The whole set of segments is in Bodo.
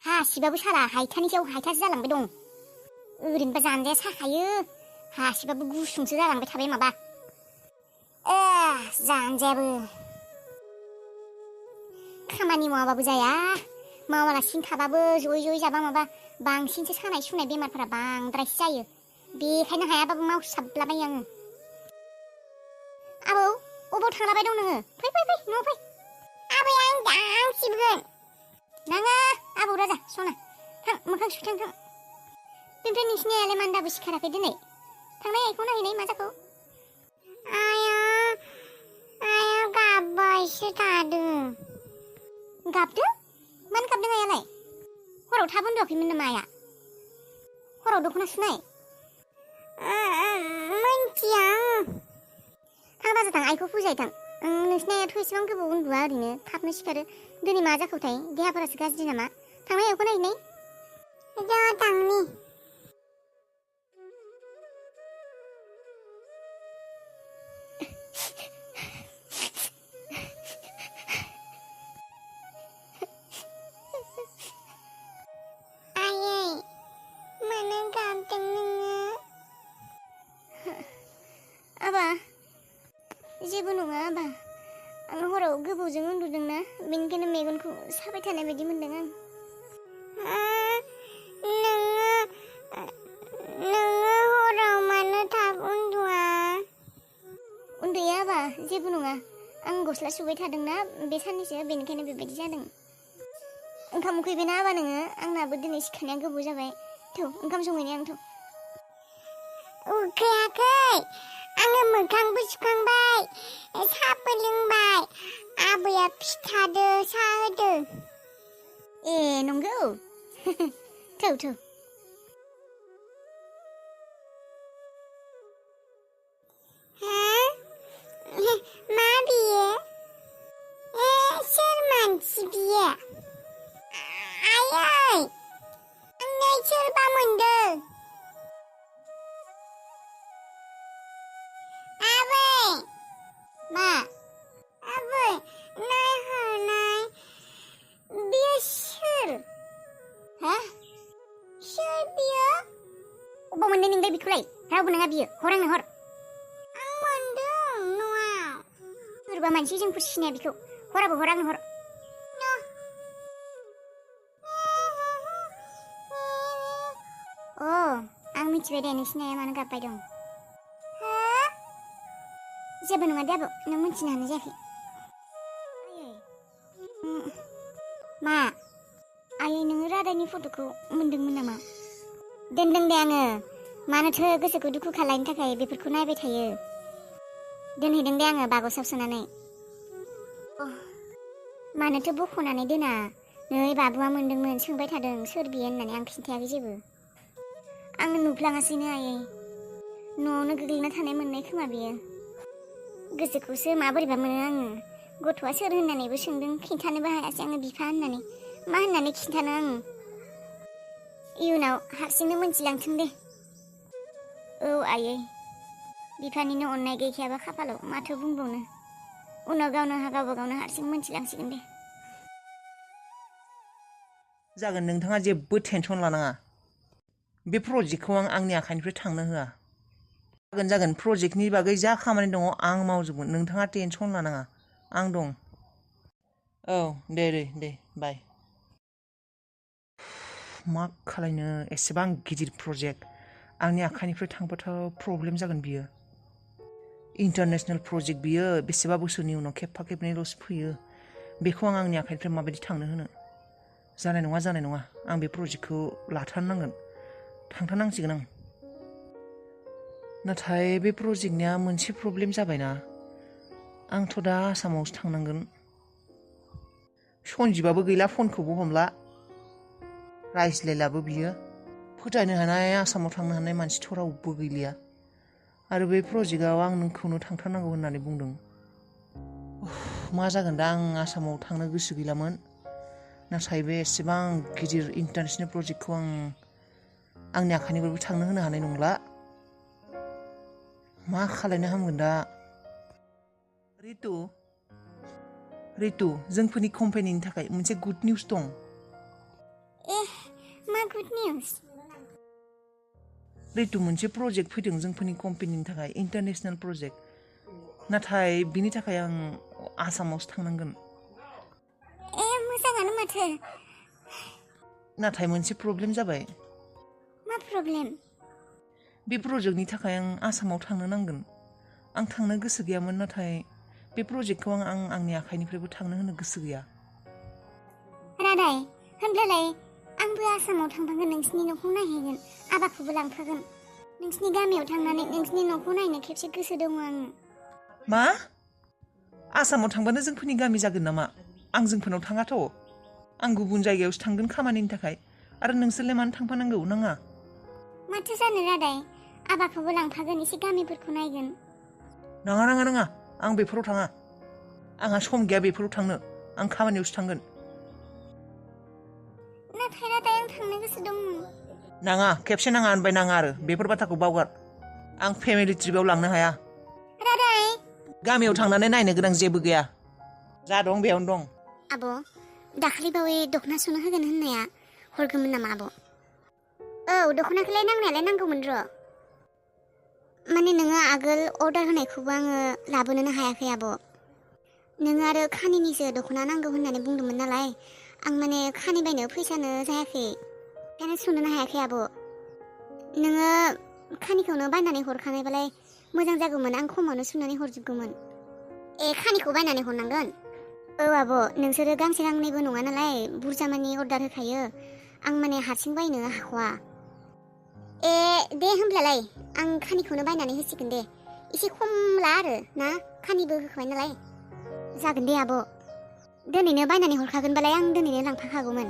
हासिबाबो साला हायथानि सायाव हायथासो जालांबाय दं ओरैनोबा जानजाया साखायो हासिबाबो गुसुंसो जालांबाय थाबाय माबा जानजायाबो खामानि मावाबाबो जाया मावालासिनो थाबाबो जयै जाबा माबा बांसिनसो सानाय सुनाय बेमारफोरा बांद्रायसो जायो बेखायनो हायाबाबो मावसाबलाबायो आङो आबौ अबाव थांलाबाय दं नोङो फै न'आव फै आबै आं दांसिबगोन नाङा आबौ राजा सना थां मोखां सुथां थां बेनिफ्राय नोंसिनि आइयालाय मानो दाबो सिखाराखै दिनै थांनाय आइखौ नायहैनाय मा जाखौ आया गाबबायसो थादों गाबदों मानो गाबदों आइयालाय हराव थाब उन्दुआखैमोन नामा आइया हराव दख'ना सुनाय मोनथिया थां बाजार थां आइखौ फुजायै थां नोंसिनि आइयाथ' एसेबां गोबाव उन्दुआ ओरैनो थाबनो सिखारो दिनै मा जाखोथाय देहाफोरासो गाज्रि नामा थांनाय आइखौ नायहैनाय ज' थांनि आबा जेबो नङा आबा आं हराव गोबावजों उन्दुदोंना बेनिखायनो मेगनखौ साबाय थानाय बायदि मोनदों आं नोङो हराव मानो थाब उन्दुया आबा जेबो नङा आं गस्ला सुबाय थादोंना बे साननैसो बेनिखायनो बेबायदि जादों ओंखाम उखैबायना आबा नोङो आंनाबो दिनै सिखारनाया गोबाव जाबाय थौ ओंखाम संहैनाय आंथ' उखैयाखै आङो मोखांबो सुखांबाय साहाबो लोंबाय आबैया फिथादो साहा होदो ए नंगौ थौ मा बियो सोर मानसि बियो आयै आंनो सोरबा मोनदों मा आबै नायहरनाय बियो सोर सोर बियो अबाव मोनदों नोंलाय बिखौलाय रावबो नङा बियो हर आंनो हर आं मोनदों न'आव सोरबा मानसि जोंफोर सिनाया बिखौ हराबो हर आंनो हर आं मिथिबाय दे नोंसिनि आइया मानो गाबबाय दं जेबो नङा दे आबौ नों मिथिनो हानाय जायाखै मा आयै नोङो रादानि फट'खौ मोनदोंमोन नामा दोनदों दे आङो मानोथो गोसोखौ दुखु खालायनो थाखाय बेफोरखौ नायबाय थायो दोनहैदों दे आङो बागसाव सोनानै मानोथो बख'नानै दोना नै बाबुआ मोनदोंमोन सोंबाय थादों सोर बियो होननानै आं खिन्थायाखै जेबो आङो नुफ्लाङासैनो आयै न'आवनो गोग्लैना थानाय मोननाय खोमा बियो गोसोखौसो माबोरैबा मोनो आङो गथ'आ सोर होननानैबो सोंदों खिन्थानोबो हायासै आङो बिफा होननानै मा होननानै खिन्थानो आङो इयुनाव हारसिंनो मोनथिलांथों दे औ आयै बिफानिनो अननाय गैखायाबा खाफालाव माथो बुंबावनो उनाव गावबा गावनो हारसिं मोनथिलांसिगोन दे जागोन नोंथाङा जेबो टेनसन लानाङा बे प्रजेक्टखौ आं आंनि आखाइनिफ्राय थांनो होआ जागोन प्रजेक्टनि बागै जा खामानि दङ आं मावजोबगोन नोंथाङा टेनसन लानाङा आं दं औ दे बाय मा खालायनो एसेबां गिदिर प्रजेक्ट आंनि आखाइनिफ्राय थांबाथ' प्रब्लेम जागोन बियो इन्टारनेसनेल प्रजेक्ट बियो बेसेबा बोसोरनि उनाव खेबफा खेबनैल'सो फैयो बेखौ आं आंनि आखाइनिफ्राय माबायदि थांनो होनो जानाय नङा आं बे प्रजेक्टखौ लाथारनांगोन थांथारनांसिगोन आं नाथाय बे प्रजेक्टनिया मोनसे प्रब्लेम जाबायना आंथ' दा आसामावसो थांनांगोन सनजिबाबो गैला फनखौबो हमला रायज्लायलाबो बियो फोथायनो हानाय आसामाव थांनो हानाय मानसिथ' रावबो गैलिया आरो बे प्रजेक्टआव आं नोंखौनो थांथारनांगौ होननानै बुंदों मा जागोन दा आं आसामाव थांनो गोसो गैलामोन नाथाय बे एसेबां गिदिर इन्टारनेसनेल प्रजेक्टखौ आं आंनि आखाइनिफ्रायबो थांनो होनो हानाय नंला मा खालायनो हामगोन दा रितु जोंफोरनि कम्पानिनि थाखाय मोनसे गुड निउस दं रितु मोनसे प्रजेक्ट फैदों जोंफोरनि कम्पानिनि थाखाय इन्टारनेशनेल प्रजेक्ट नाथाय बिनि थाखाय आं आसामावसो थांनांगोन मोजाङानो माथो नाथाय मोनसे प्रब्लेम जाबाय मा प्रब्लेम बे प्रजेक्टनि थाखाय आं आसामाव थांनो नांगोन आं थांनो गोसो गैयामोन नाथाय बे प्रजेक्टखौ आं आंनि आखाइनिफ्रायबो थांनो होनो गोसो गैया रादाय होनब्लालाय आंबो आसामाव थांफागोन नोंसिनि न'खौ नायहैगोन आबाखौबो लांफागोन नोंसिनि गामियाव थांनानै नोंसिनि न'खौ नायनो खेबसे गोसो दङ आङो मा आसामाव थांबानो जोंफोरनि गामि जागोन नामा आं जोंफोरनाव थाङाथ' आं गुबुन जायगायावसो थांगोन खामानिनि थाखाय आरो नोंसोरलाय मानो थांफानांगौ नाङा माथो जानो रादाय आबाखौबो लांफागोन एसे गामिफोरखौ नायगोन नाङा आं बेफोराव थाङा आंहा सम गैया बेफोराव थांनो आं खामानियावसो थांगोन नाथाय रादाय आं थांनो गोसो दंमोन नाङा खेबसे नाङा होनबाय नाङा आरो बेफोर बाथ्राखौ बावगार आं फेमिलि ट्रिपआव लांनो हाया रादाय गामियाव थांनानै नायनो गोनां जेबो गैया जा दं बेयावनो दं आब' दाखालिबावै दख'ना सुनो होगोन होननाया हरगौमोन नामा आब' औ दख'नाखौलाय नांनायालाय नांगौमोन र' माने नोङो आगोल अर्डार होनायखौबो आङो लाबोनोनो हायाखै आब' नोङो आरो खानिनिसो दख'ना नांगौ होननानै बुंदोंमोन नालाय आं माने खानि बायनो फैसानो जायाखै ओंखायनो सुनोनो हायाखै आब' नोङो खानिखौनो बायनानै हरखानायबालाय मोजां जागौमोन आं खमावनो सुनानै हरजोबगौमोन खानिखौ बायनानै हरनांगोन औ आब' नोंसोरो गांसे गांनैबो नङा नालाय बुरजा मानि अर्डार होखायो आं माने हारसिं बायनो हाख'वा दे होमब्लालाय आं खानिखौनो बायनानै होसिगोन दे एसे खम ला आरो ना खानिबो होखाबाय नालाय जागोन दे आब' दिनैनो बायनानै हरखागोनबालाय आं दिनैनो लांफाखागौमोन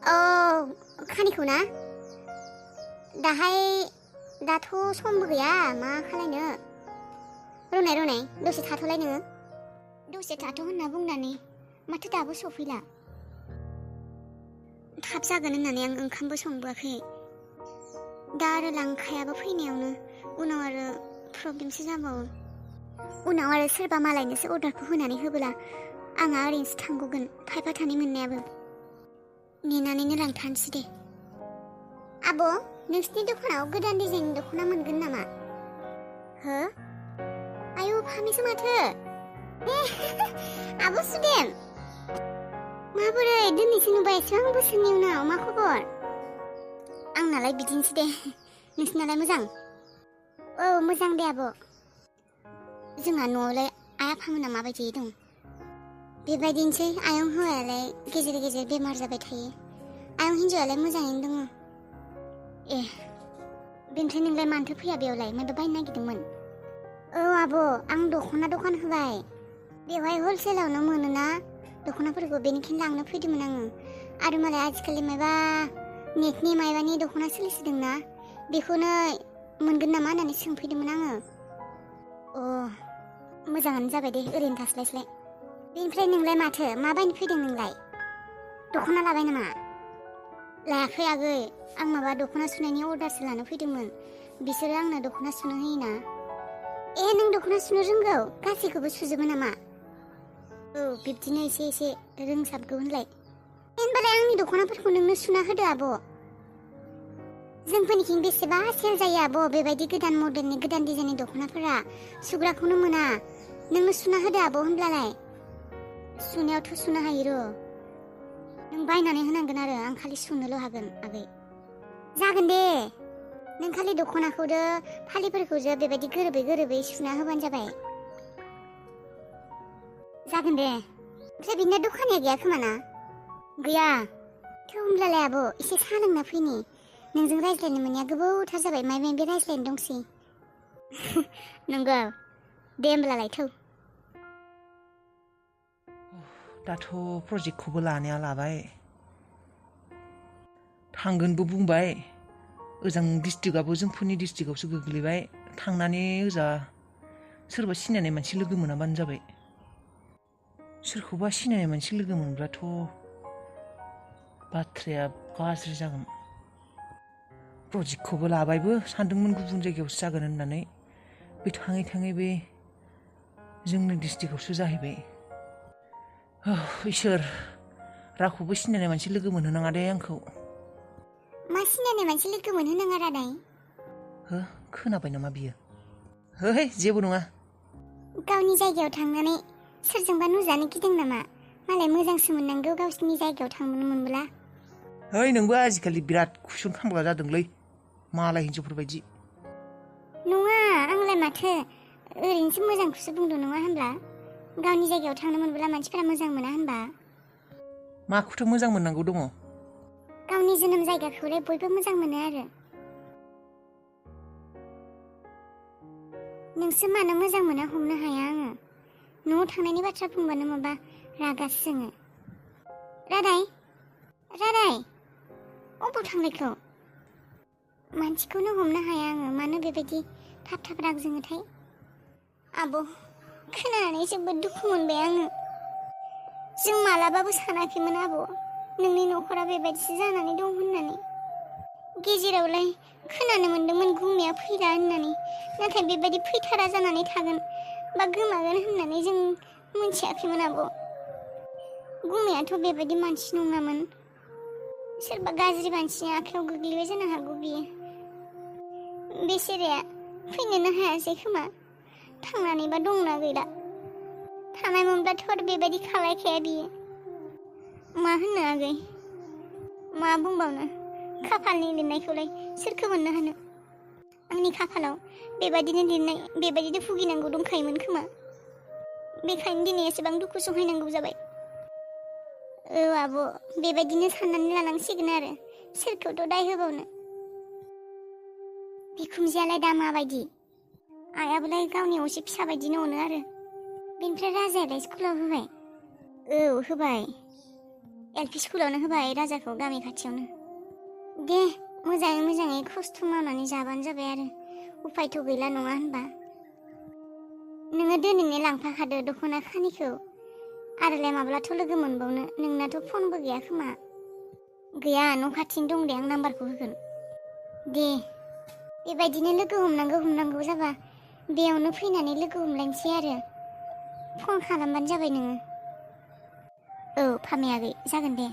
औ खानिखौ ना दाथ' समबो गैया मा खालायनो रुनाय दसे थाथ'लाय नोङो दसे थाथ' होनना बुंनानै माथो दाबो सफैला थाब जागोन होननानै आं ओंखामबो संबोआखै दा आरो लांखायाबो फैनायावनो उनाव आरो प्रब्लेमसो जाबावो उनाव आरो सोरबा मालायनोसो अर्डारखौ होनानै होबोला आंहा ओरैनोसो थांगौगोन थाइफा थानै मोननायाबो नेनानैनो लांथारनोसै दे आब' नोंसिनि दखानाव गोदान डिजाइननि दख'ना मोनगोन नामा हो आयौ फामिसो माथो आब' सुदेम माबोरै दिनैसो नुबाय एसेबां बोसोरनि उनाव मा खबर आंनालाय बिदिनोसै दे नोंसिनालाय मोजां औ मोजां दे आब' जोंहा न'आवलाय आइ आफामोना माबायदि दं बेबायदिनोसै आयं हौवायालाय गेजेर गेजेर बेमार जाबाय थायो आयं हिन्जावालाय मोजाङैनो दङ बेनिफ्राय नोंलाय मानोथो फैया बेयावलाय माबा बायनो नागिरदोंमोन औ आब' आं दख'ना दखान होबाय बेवहाय हलसेलावनो मोनोना दख'नाफोरखौ बेनिखायनो लांनो फैदोंमोन आङो आरो मालाय आजिखालि माबा नेटनि मायबानि दख'ना सोलिसिदोंना बेखौनो मोनगोन नामा होननानै सोंफैदोंमोन आङो मोजाङानो जाबाय दे ओरैनो थास्लायस्लाय बेनिफ्राय नोंलाय माथो मा बायनो फैदों नोंलाय दख'ना लाबाय नामा लायाखै आगै आं माबा दख'ना सुनायनि अर्डारसो लानो फैदोंमोन बिसोरो आंनो दख'ना सुनो होयोना नों दख'ना सुनो रोंगौ गासैखौबो सुजोबो नामा औ बिब्दिनो एसे रोंसाबगौ होनलाय होनबालाय आंनि दख'नाफोरखौ नोंनो सुना होदो आब' जोंफोरनिथिं बेसेबा सेल जायो आब' बेबायदि गोदान मडेलनि गोदान डिजाइननि दख'नाफोरा सुग्राखौनो मोना नोंनो सुना होदो आब' होनब्लालाय सुनायावथ' सुनो हायो र' नों बायनानै होनांगोन आरो आं खालि सुनोल' हागोन आगै जागोन दे नों खालि दख'नाखौदो फालिफोरखौजो बेबायदि गोरोबै सुना होबानो जाबाय जागोन दे ओमफ्राय बिनिया दखानिया गैया खोमा ना गैया थौ होमब्लालाय आब' एसे साहा लोंना फैनि नोंजों रायज्लायनो मोननाया गोबावथार जाबाय माबा रायज्लायनो दंसै नंगौ दे होमब्लालाय थौ दाथ' प्रजेक्टखौबो लानाया लाबाय थांगोनबो बुंबाय ओजों डिस्ट्रिक्टआबो जोंफोरनि डिस्ट्रिक्टआवसो गोग्लैबाय थांनानै ओजा सोरबा सिनायनाय मानसि लोगो मोनाबानो जाबाय सोरखौबा सिनायनाय मानसि लोगो मोनब्लाथ' बाथ्राया गाज्रि जागोन प्रजेक्टखौबो लाबायबो सानदोंमोन गुबुन जायगायावसो जागोन होननानै बे थाङै बे जोंनि डिस्ट्रिक्टआवसो जाहैबाय इसोर रावखौबो सिनायनाय मानसि लोगो मोनहोनाङा दे आंखौ मा सिनायनाय मानसि लोगो मोनहोनाङा रादाय हो खोनाबाय नामा बियो? है जेबो नङा। गावनि जायगायाव थांनानै सोरजोंबा नुजानो गिदों नामा? मालाय मोजांसो मोननांगौ गावसिनि जायगायाव थांनो मोनब्ला। है नोंबो आजिखालि बिराद कुइसन खालामग्रा जादोंलै मालाय हिनजावफोरबायदि। नङा आंलाय माथो ओरैनोसो मोजांखौसो बुंदों नङा होनब्ला? गावनि जायगायाव थांनो मोनब्ला मानसिफोरा मोजां मोना होनबा? माखौथो मोजां मोननांगौ दङ? गावनि जोनोम जायगाखौलाय बयबो मोजां मोनो आरो। नोंसो मानो मोजां मोना हमनो हाया आङो। न'आव थांनायनि बाथ्रा बुंबानो माबा रागासो जोङो। रादाय अबाव थांनायखौ? मानसिखौनो हमनो हाया आङो, मानो बेबायदि थाब थाब राग जोङोथाय? आब' खोनानानै जोबोद दुखु मोनबाय आङो। जों मालाबाबो सानाखैमोन आब' नोंनि न'खरा बेबायदिसो जानानै दं होननानै। गेजेरावलाय खोनानो मोन्दोंमोन गुमैया फैला होननानै, नाथाय बेबायदि फैथारा जानानै थागोन बा गोमागोन होननानै जों मिथियाखैमोन आब'। गुमैयाथ' बेबायदि मानसि नङामोन। सोरबा गाज्रि मानसिनि आखायाव गोग्लैबाय जानो हागौ बियो। बेसेराया फैनोनो हायासै खोमा। थांनानैबा दंना गैला? थानाय मोनब्लाथ' आरो बेबायदि खालायखाया बियो। मा होननो आगै? मा बुंबावनो? खाफालनि लिरनायखौलाय सोरखौ मोननो हानो? आंनि खाफालाव बेबायदिनो लिरनाय, बेबायदिनो भुगिनांगौ दंखायोमोन खोमा। बेखायनो दिनै एसेबां दुखु सहायनांगौ जाबाय। औ आब' बेबायदिनो साननानै लानांसिगोन आरो, सोरखौथ' दाय होबावनो। बिखुनजोयालाय दा माबायदि? आइयाबोलाय गावनि असे फिसा बायदिनो अनो आरो। बेनिफ्राय राजायालाय स्कुलाव होबाय? औ होबाय। LP स्कुलावनो होबाय राजाखौ, गामि खाथियावनो। दे मोजाङै खस्थ' मावनानै जाबानो जाबाय आरो। उफायथ' गैला नङा होनबा? नोङो दिनैनो लांफाखादो दख'ना खानिखौ। आरोलाय माब्लाथ' लोगो मोनबावनो? नोंनाथ' फनबो गैया खोमा? गैया, न' खाथिनो दं दे, आं नाम्बारखौ होगोन। दे बेबायदिनो लोगो हमनांगौ जाबा बेयावनो फैनानै लोगो हमलायनोसै आरो। फन खालामबानो जाबाय नोङो। औ फामे आगै जागोन दे।